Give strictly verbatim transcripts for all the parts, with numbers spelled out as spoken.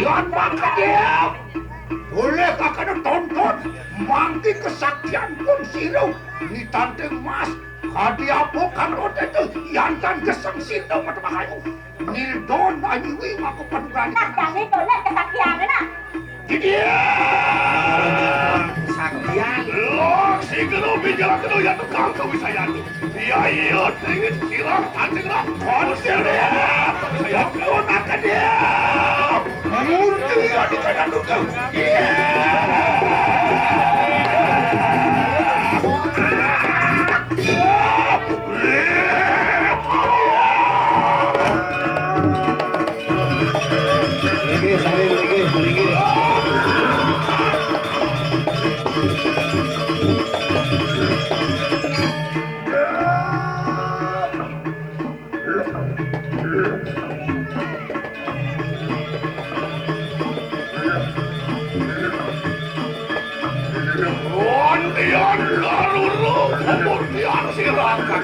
Yan mangke dia. Boleh kakana tonton. Mangke kesaktian pun sira. Ni tanding mas. Kadi apa kang rote tu. Yan tan gesang sira mata mahayu. Nildon anyiwi maka padukan. Nah, kami tolak kesaktian na. Didiya! Saktian. Lok sigero bijarakeno ya tukang kawisayan. Ya iya dingin kirang tanding ra. Konsil ya. Ya piwataken ya. Murti ya di kanan tukang. Iya. Nggih, saring nggih, mriki. Wontian kaluru pemutian sirakan.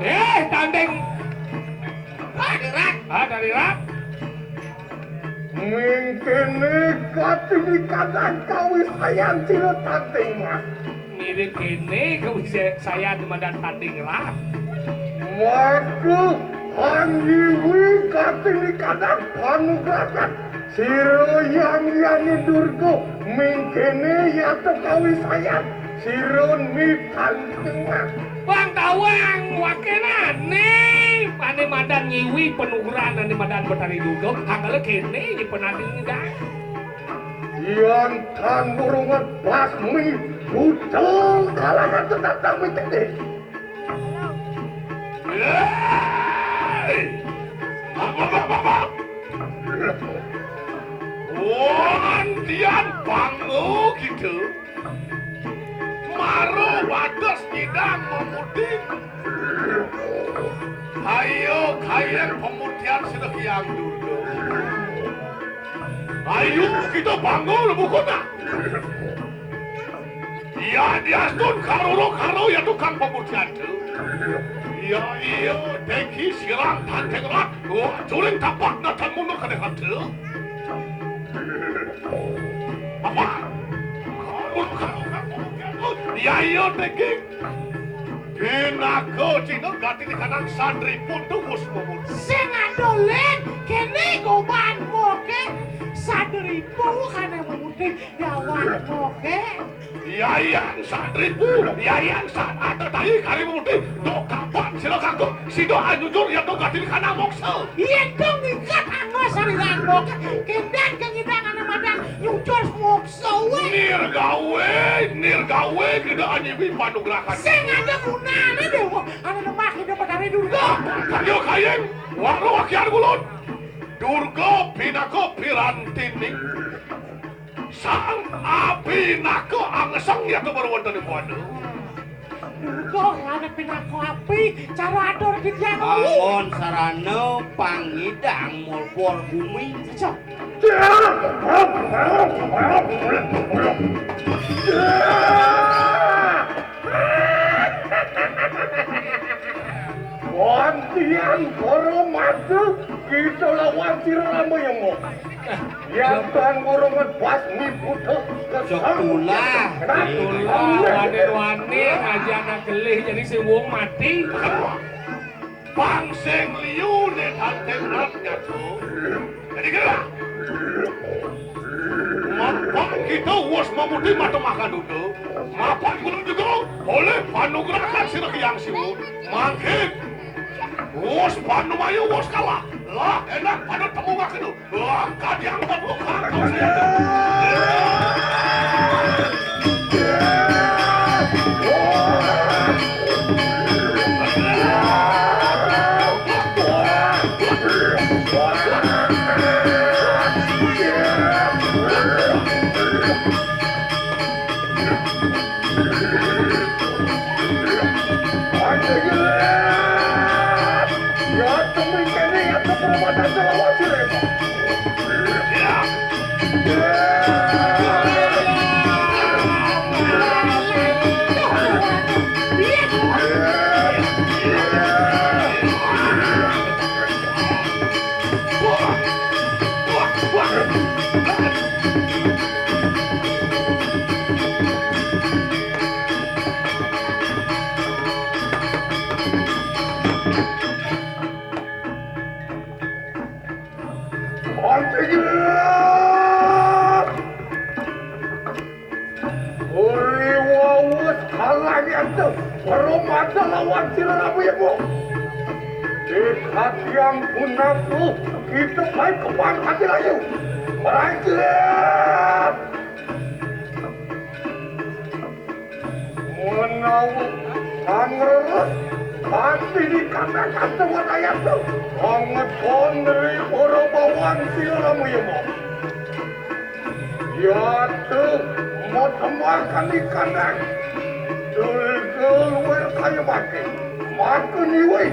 Eh, tanding. Ah, dari rat. Ah, dari rat. Mingkene katindikadan kawisayan sira tanding, Mas. Mirip kene kawisayan madan tanding rat. Maka anyiwi katindikadan panugrahan sira yang yani durga mingkene yata kawisayan sira nitanding, Mas. Bang tawang wakenane ane madan nyiwi panugrahan ane madan Betari Durga, angkala kene nyi penanding dah. Yan tan burungan basmi, bucul kalangan tetap kami tende. Hei! Apa, apa, apa, apa? Wong dian bango gitu. Maro wates nyidang memudi. Ayo, kayang pemutihan sida Hyang Durga. Ayo, kita bangun buku nak. Iya, dia stun karoro karo ya tukang pemutihan tu. Iya, iya, deki silang tanteng rak. Wah, curing tapak natan mundur kadang tu. Apa? Iya, iya, daging. Pinaka Cina gati di kanan sandri pun tukus mumut. Sing adolen, kene goban moke. Sandri pu kane mumute gawat moke. Yayang sandri pu, yayang san ada tahi kari mumute. Dok kapan sila kanggo, sida anyujur ya dok gati di kanan moksa. Iya dong ikat anggo sariran moke. Kendan kengidang ane madan nyujur moksa. Nirgawe, nirgawe, kida anyiwi panugrahan. Sing ada gunane, Dewa. Ane lemah hidup Betari Durga. Ayo kayeng, waro wakian kulon. Durga pinaka pirantining sang apinaka angeseng ya to baru wonten ibu anu. Kok ana pinaka api, cara atur di tiang. Bangun sarana pangidang mulpur bumi. Cok. Gantian para madu kita lawan sira Ramayana. Yang tuan guru ngebas ni butuh kesal. Cok tulah. Nah, tulah, wani-wani ngaji anak gelih jadi si wong mati. Bang sing liyu ne dadi rap nyatu. Jadi kira. Mapan kita wis mamudi mata makan uda. Mapan kula juga oleh panugrahan sira Hyang Siwa. Mangkin wis panumayu wis kalah. Lah enak pada temu waktu. Wah, kadiang tepuk tangan. Uri wawus kalah nyata. Perumata lawan sira Rabu Ibu. Di katiang punaku kita baik kepan hati layu. Raja. Menawa pangreres pasti dikatakan sebuah ayat tu. Angeton dari ora bawang sira Rabu Ibu. Yatu mau tembakkan di kandang. Dulgul wer kaya mati. Mati niwi.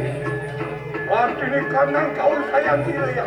Mati di kandang kau sayang diri ya.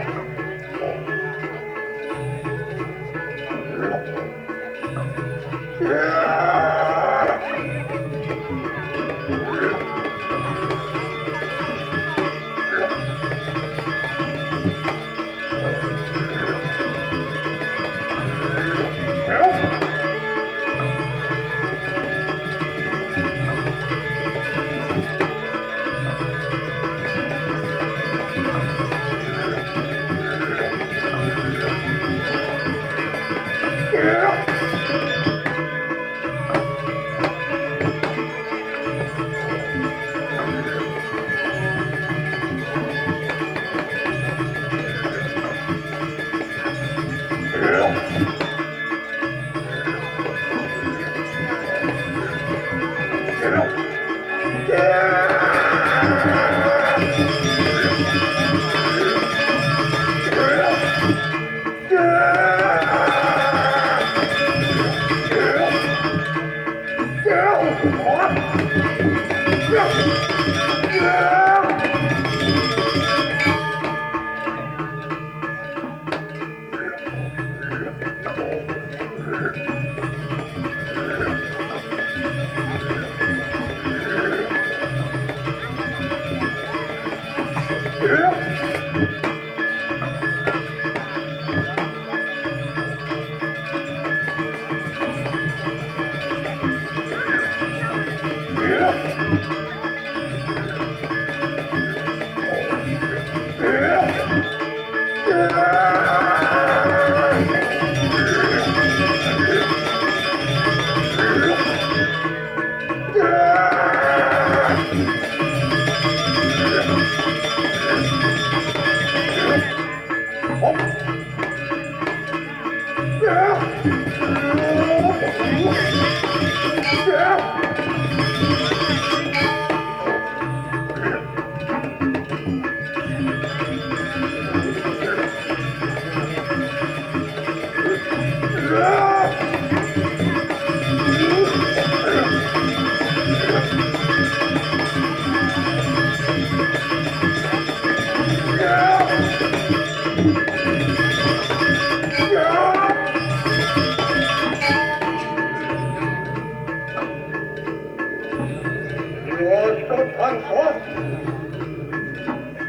Oh,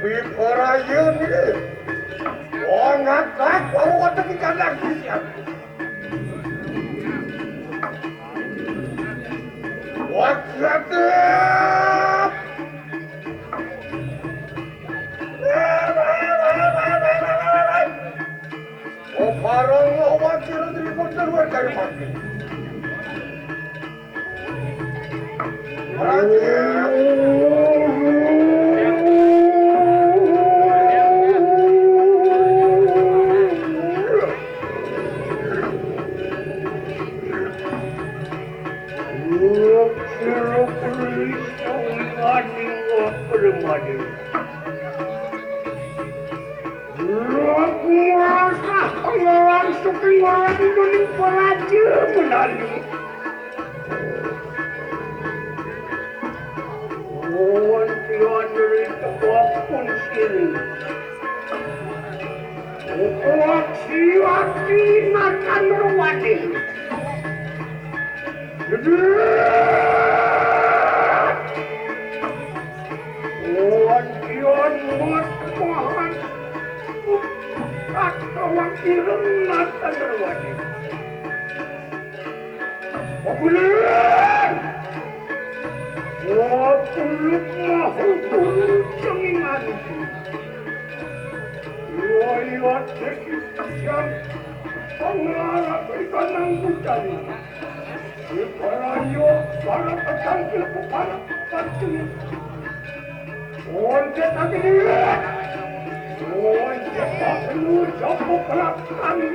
piparayun iki. Wong akeh karo wonten ing kandang sisian. Wah, kreatif. Oh, barang lawan kira-kira dari mati. Aku merasa pengelolaan suking orang itu ning pelaja menalu. Wonten dari tebak pun sini. Kuat siwati makan ruwani. Wonten mat mahan. Atau ireng makan ruwani. Pagulingan! Wakuluk mahutul cengingan. Riwayat Deki Siang. Pangarap ikan nang hutan. Riparayo para pacangkil kepala pancing. Once tak ini. Once tak ini. Jopo kelak kami.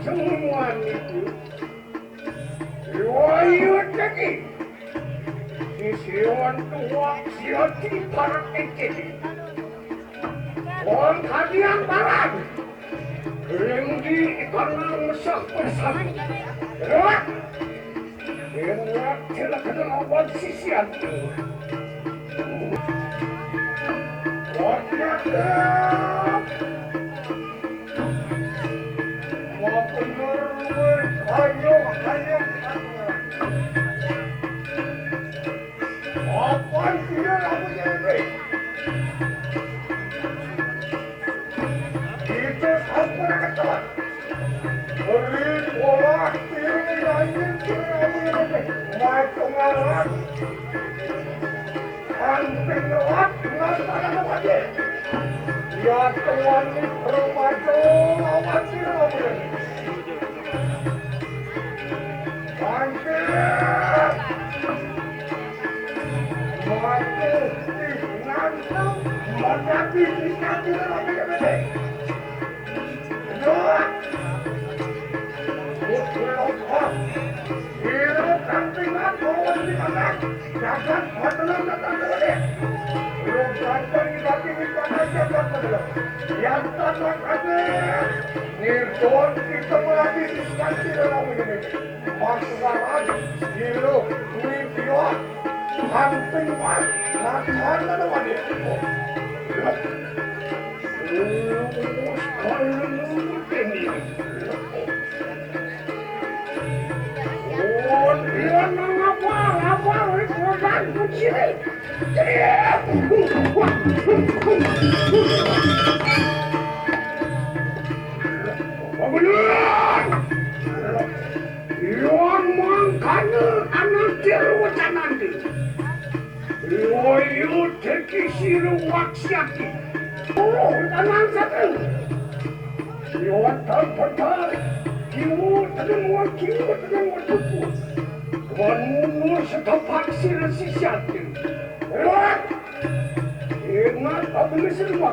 Jaman iki. Wayu teki. Sisiwan tuwak siati parak iki. Wong kalian barang. Ringgi ikanang mesah bersama. Lewat. Yen kira-kira lawan sisian. Wah, ya. Wah, bener, weh. Ayo, ayo, ayo. Apan dia aku jadi. Itu aku nak ketawa. Beri bola kiri, angin kiri, angin kiri. Maju ngaran. Hampir lewat, nggak pada lewat ya. Ya Tuhan, ini bermaju, lawan sini, lawan sini. Hampir. Maju, ih, ngantuk. Maju, ih, ngantuk, lawan sini. Iwan mangkana anak tiru wacananti. Loyo teki siru waksiati. Oh, tanang satu. Iwan tan petar. Kimu tenang wa kimu tenang wa tuku. Wan munu setapak siru sisiati. Iwan. Ingat apa mesin wa.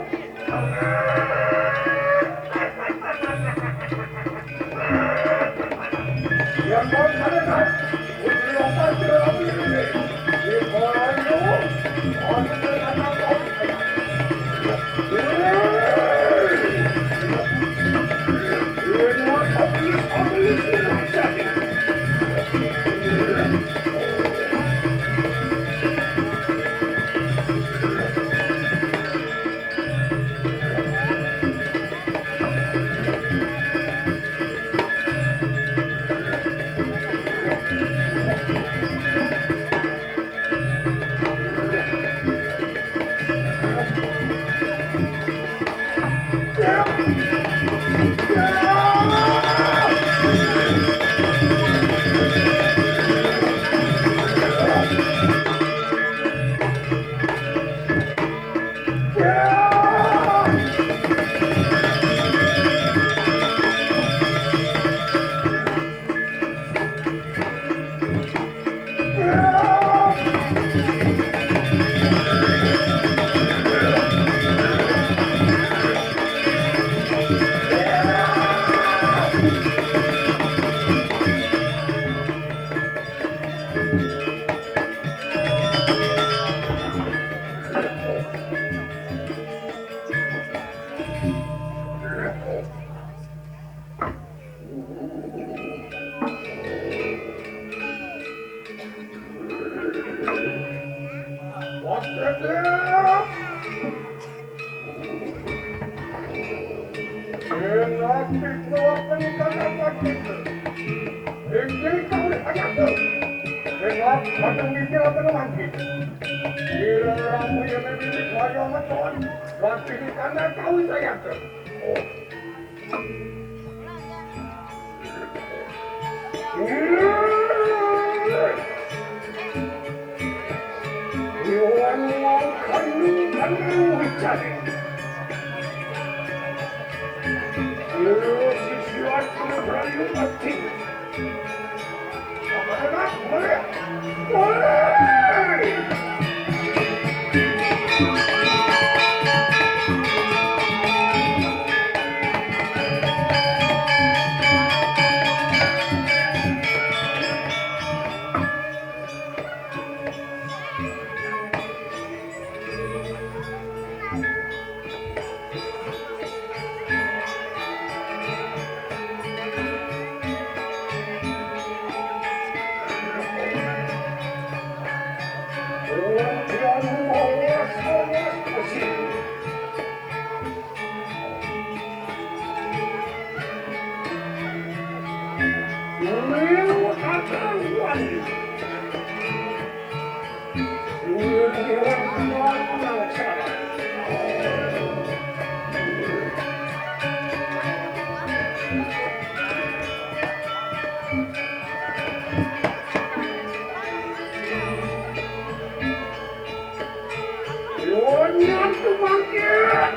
Wonten mangkin.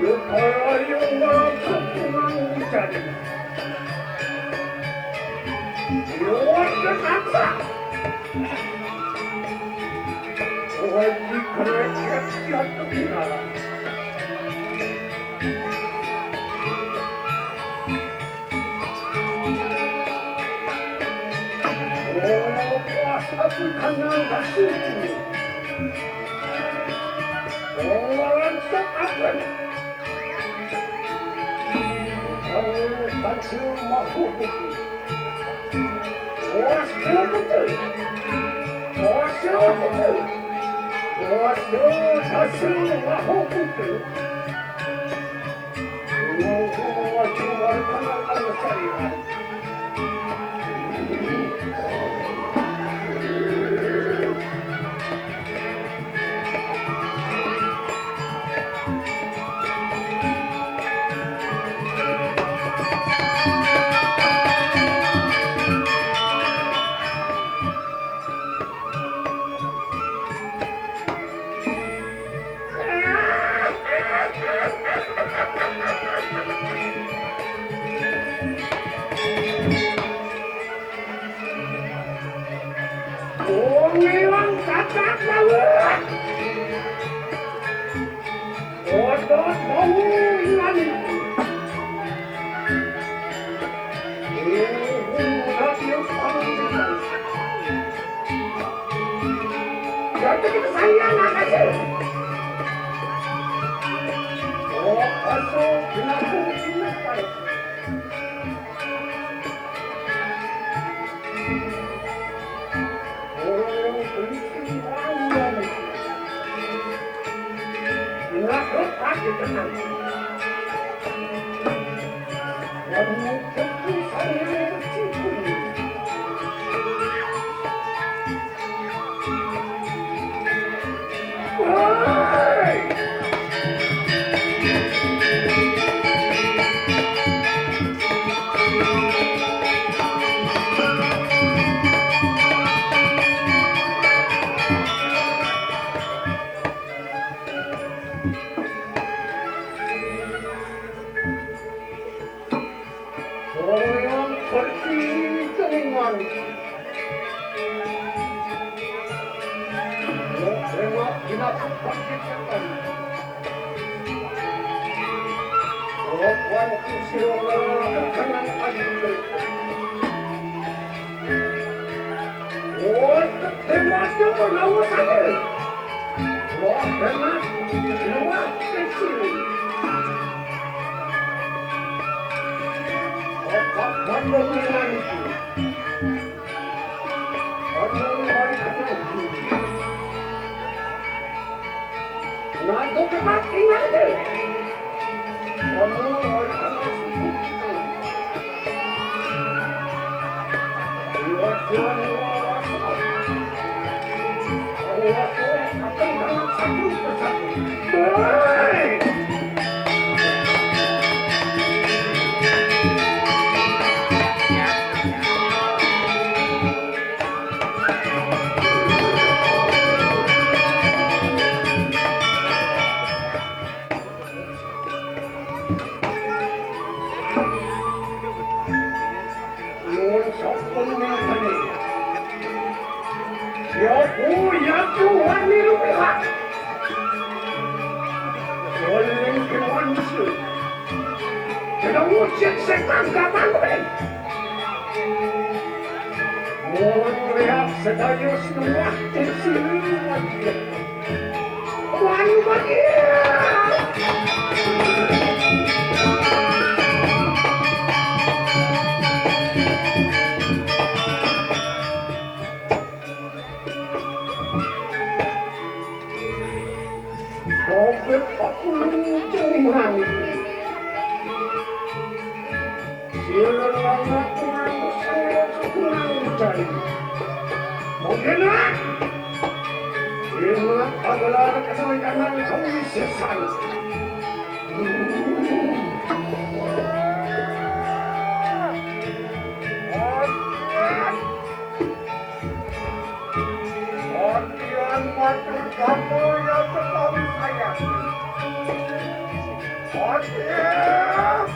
Upaya wonten jani. Wonten tansah. Wajib kereket jatuh. Oh, kuasa Tuhan yang kasih. Oh, langsung apa? Oh, kasih makhluk. Kuasa betul. Kuasa betul. Kuasa kasih makhluk. Wong ilang cacat laut. Otot bau ilang. Jatuh kita sayang apa sih? Oh, masuk, kenapa, kenapa? Royong pertiwi kelingan. Lok lewat binatang bangkit setan. Lok wantu sirona kekangan ayu. Woi, hebatnya menawa saya. Wah, hebat. Luar kecil. Otak bandung itu. Bandung balik ke Nuwun sampun mirsani. Ya Bu, ya Tuhan niru pihak. Oleh manusia. Kena wujud setan gaman. Mohon lihat sedaya senuah kursi. Wani bahagia. Robert Pakulu Jengmani. Enak! Enak adalah kebaikan kau sesan. Bagian matur kamu yang ketahui saya. Bagian.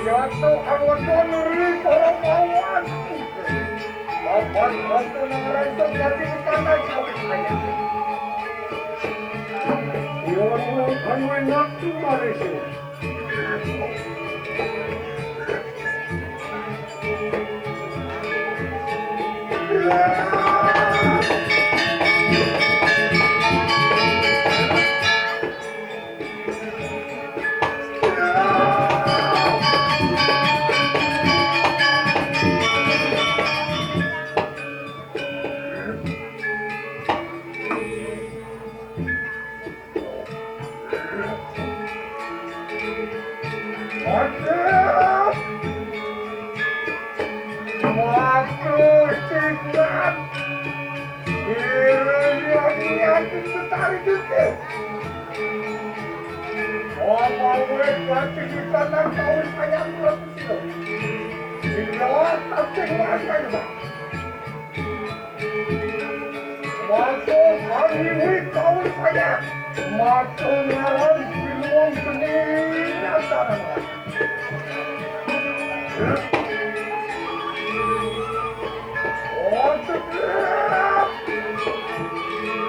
Jatuh anggota nuri para pawan. Papan waktu mengerai terjadi di tanah jauh saya. Iwan akan menak kembali. Aduh. Waktu singkat. Kira-kira niat itu tarik dikit. Apa weh, nanti kita nak tahu saya berapa kilo. Sehingga tak tinggal saya. Waktu kami wih kau saya, waktu ngaran siluang seni nyata. Waktu dia,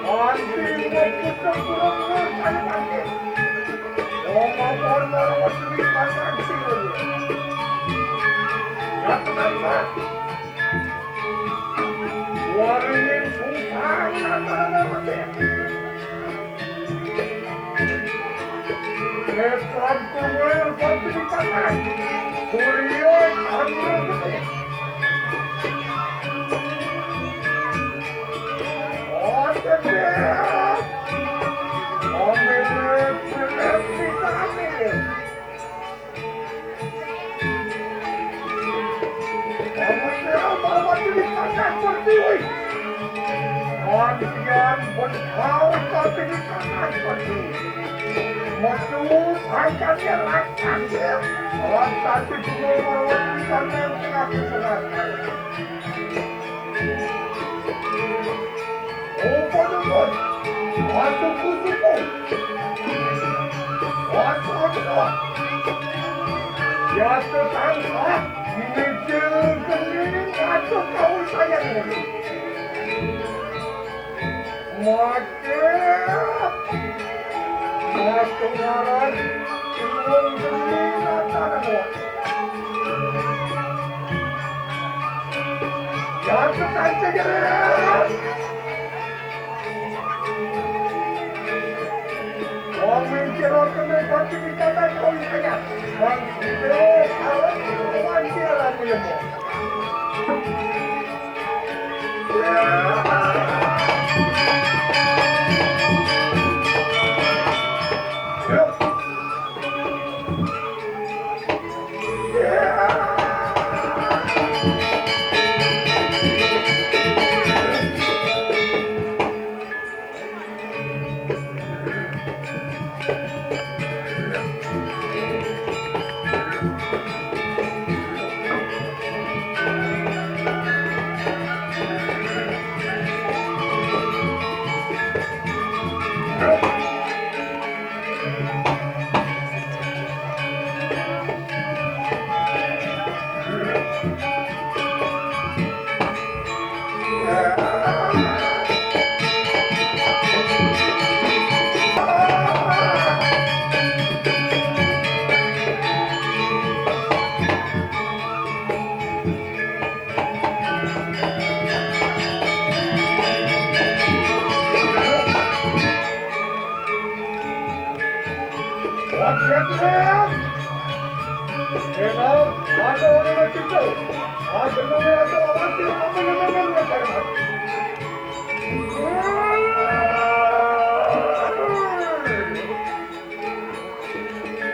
anti waktu sempurna saya mati. Oma porno waktu di pasar siluang. Nyata kan, Pak? Waringin sungsang nang marana mati. Netran kuwil pati pakai. Surya chandra gede. Oh, gede. Ambil, ambil, ambil. Amatnya bahwa diri kakak berdiri. Antian benar tapi di kakak berdiri. Metu angkatnya rakan. Rakan itu juga bahwa di sana yang tengah kesenangan. Opo nukun? Atuku-tuku. Atuku-tuku. Ya tetangga, mijil kening atuh kau sayang. Macet. Atuh ngaran, iwang kening atuh. Ya tetangga. Wong mikir kene pati ditata kau saya. Bang Sito, alat keluar dia lagi ya, Bang.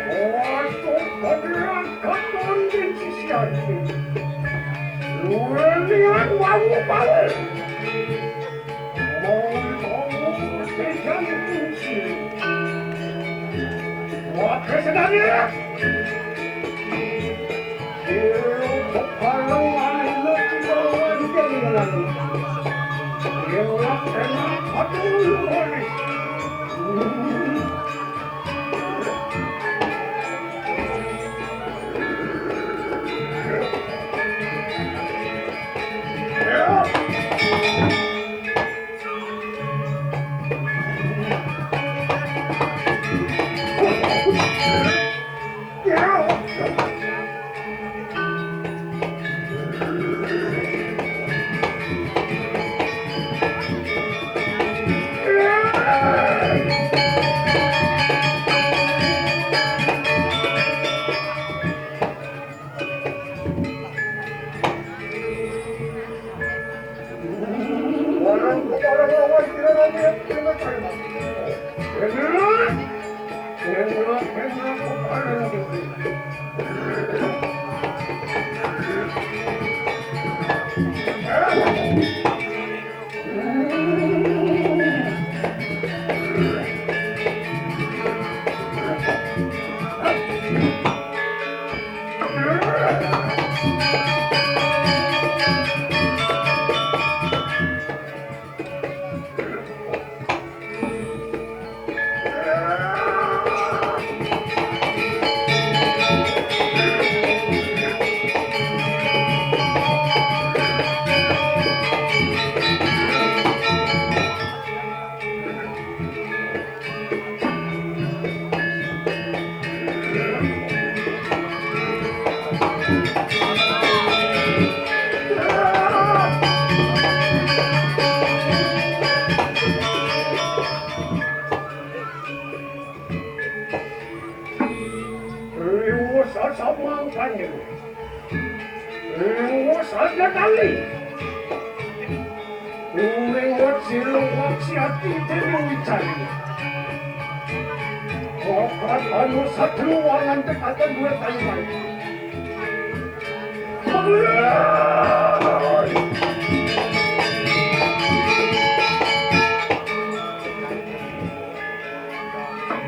Oto Pangeran Katon Densisianti. Riwus asamang panyu. Riwus aja kali. Uwing wit siluwak siati dening wijari. Papat anu satru wangan tekaken duwe kaliwan.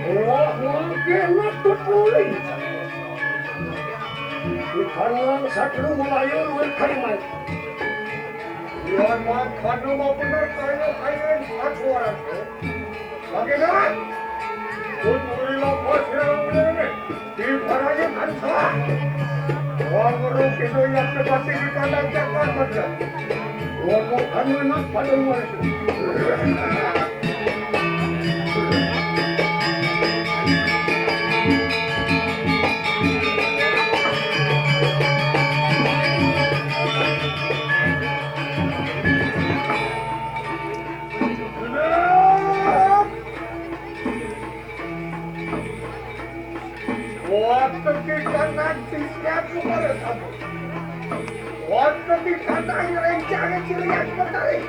Wah, wah, kena tutuli. Ikan satru mulai luwih kaliwan. Yan mangkana mabener kaya-kaya satuan. Bagaimana? Tutuli lapas yang ini. Di barangnya kan salah. Wang ruh itu yang seperti di kandang jagat saja. Wang ruh anu enak pada luar itu. Waktu kita nanti siap kepada kamu. Waktu kita nanti rencana cirian petari.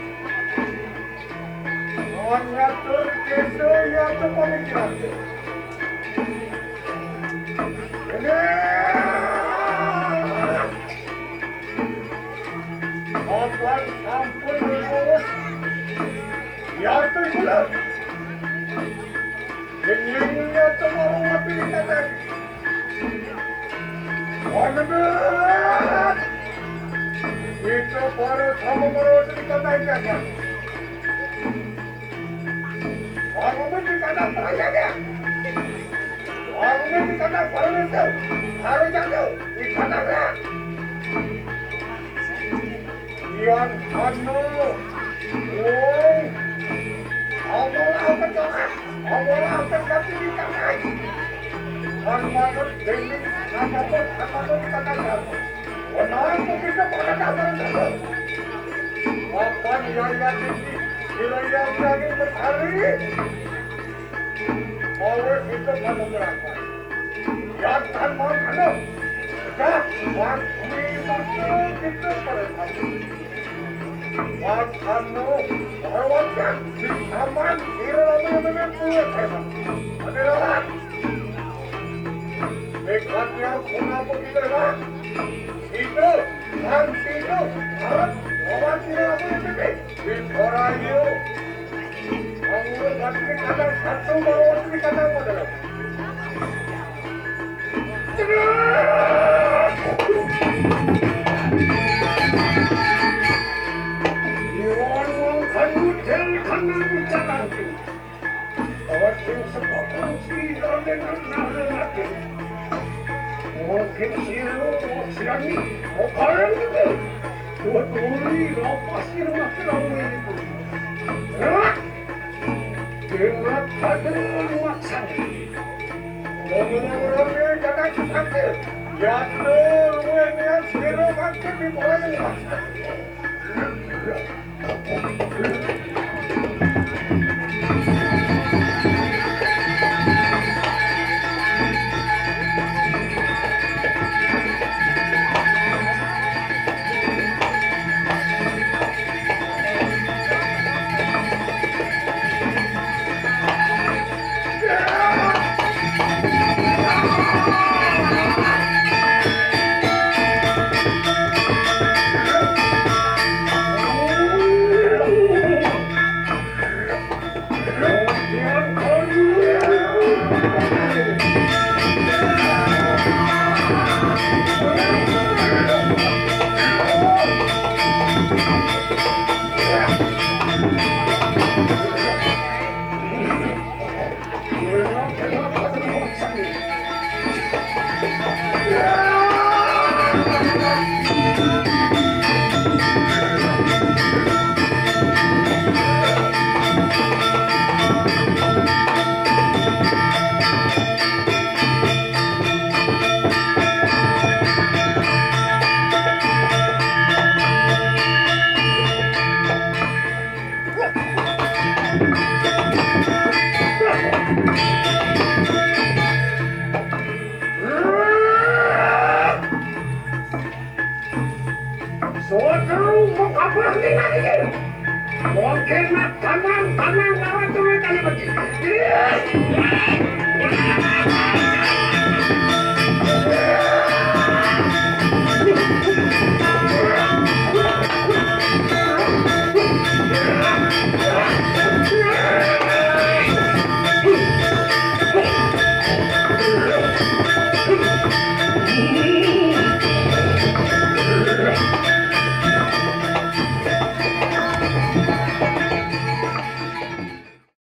Mengatur desa yang kepemikiran. Ini. Apa sampun diurus? Ya, itu jelas. Ini nyata mau mati di kandang. Wah, bener. Kita para sama mau di kandang jaga. Wah, bener di kandang perayaan ya. Wah, bener di kandang baru itu. Baru jaga. Di kandang ya. Yan anu, wong, amolah kecoak, amolah kecoak di tanah. Kan manut dening apapun, apapun kata kamu. Wenang kita pada dasar itu. Papan yaya tinggi, wilayah yang bertari. Oleh itu kamu gerakan. Jangan mau anu. Dah, waktu itu kita pada satu. Wan anu, rawatkan di taman, kira lama yang memang punya tema. Ada rawat. Dekatnya kenapa kita rawat? Itu, dan itu, harap Awak tidak apa-apa. Di Korayu. Anggur batri kadang satu, bawa batri kadang modal. Iwan wong kanut del kanang cakarti. Awak sing sebab kunci dan dengan nahre mati. Mungkin siru siani, okarang itu. Buat uli, lepas di rumah kelawi itu. Rak! Ingat pada rumah sakit. Ngomong-ngomong, kakak sakit. Ya, tuh, gue niat siru makin di bawah rumah sakit. Saudara mau kabur di mana? Mungkin nak tanang, tanang lawan tuh tadi bagi.